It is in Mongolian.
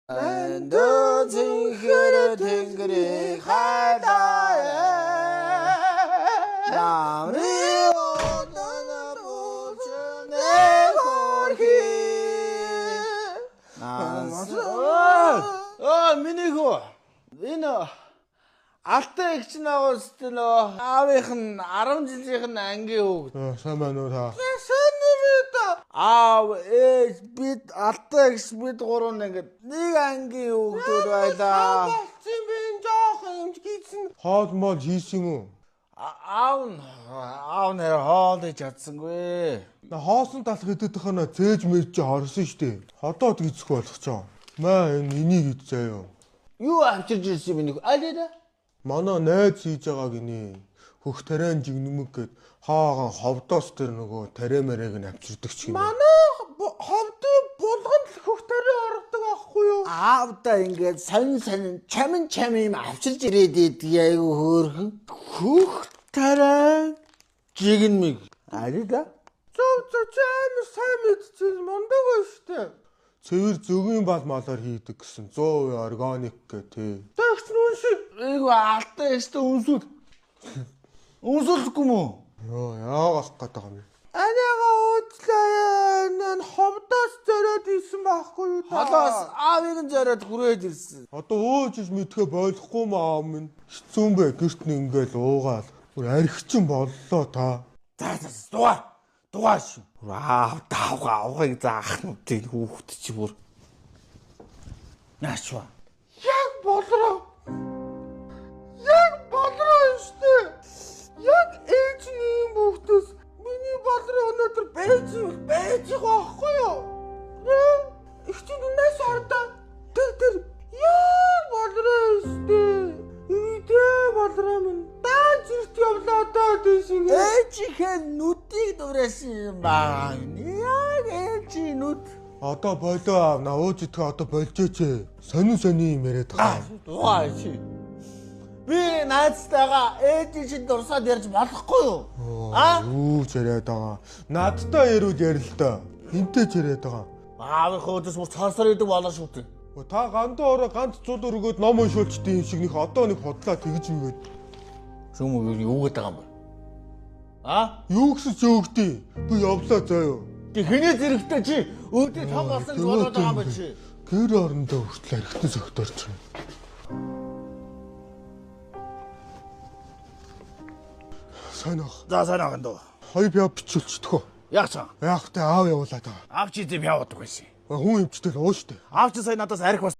Цэнхэр тэнгэрийг хайлаа. Намрын удан бүлчнэ хөрхи. Аа, миний хөө. Энэ алтай эгч наагаас нөө аавынх нь 10 жилийнх нь ангийн хүүхэд. Сайн байна уу та? Сайн уу? Аав, ээж, бид алтай эгч бид гурав ингээд нэг ангийн хүүхдүүд байлаа. Болсон би жоохон юм хийсэн. Хоол моол хийсэн юм уу? Аав нь аав нэр хоол хийж чадсангүй. На хоосон талх идэх нь зээж мэж чи хорсон штэ. Ходоод гизэх болгочоо. Маа энэ энийг ид заяа. Юу авчирч ирсэн юм нэг аль да? Манай найз хийж байгааг инээ. Хөх тариан жигнэмэг гээд хаагаан ховдоос тэр нөгөө тариа мариаг нь авчирдаг ч юм. Манай ховдын булган л хөх тариа ордог аахгүй юу? Аавда ингээд сонь сонь чамин чам юм авчирч ирээд идэг айгу хөөрхөн. Хөх тариа жигнэмэг. Аль да? Зөв зөв чи амар сайн мэдчихсэн мундаг байна штэ. Цэвэр зөгийн бал малаар хийдэг гэсэн 100% органик гэ тий. Тэгч нүн шиг. Айгу алтай эгчтэй үнсүүл. Үнсүүлэхгүй мүү? Йоо яагаах гээд байгаа юм. Анаага уучлаа энэ ховдоос зориод ирсэн байхгүй юу та? Холоос аавыг нь зориод хүрээд ирсэн. Одоо өөж иж мэдхэ болохгүй маа аав минь. Хэцүү юм бэ гэрт нэг ингээл уугаал. Бүр архичин боллоо та. За за дугаа. Дугаа шүү. Аав таавга авахыг заах нүдийг хүүхэд чи бүр. Нааш ба. Яг болроо. Яг болроо штэ. Яг ээж нь ийм хүүхдээс миний болроо өнөөдөр байж байж байгаа байхгүй юу? Их чинь нас ордоо. Тэр тэр яг болроо штэ. Идэ болроо минь. Дааж ирт явлаа даа тийшээ. Ээжийнхээ нүдийг дуурайсан юм байна. Яг ээжийн нүд. Одоо болоо аав на ууж идэхэ одоо болж ээч. Сонин сонин юм яриад байгаа. Дугаа чи. Би наацтайгаа ээжийн чинь дурсаад ярьж болохгүй юу? Аа? Юу ч яриад байгаа. Надтай ярил ярил та. Хинтэй ч яриад байгаа. Аавын хөөдөс бүр цаасаар идэг болоо шүү дээ. Та гандаа ороо ганц цул өргөөд ном уншуулчдیں юм шиг нэг одоо нэг худлаа тэгж юмгээд. Шүм юу гэдэг байгаа юм бэ? А? Юу гэсэн чи өгдөө? Би явлаа заяа. Тэг хэний зэрэгтэй чи өөдөө том болсон гэж бодоод байгаа юм ба чи. Гэр орондоо хүртэл архитан согторч юм. Сайн ах. За сайн ах эндөө. Хоёр пиав бичүүлчихдөхөө. Яг цаа. Яг тэ аав явуулаад байгаа. Аав чи зэв яваад байсан. Хүн эмчтэл ууш штэ. Аав чи сая надаас арх бас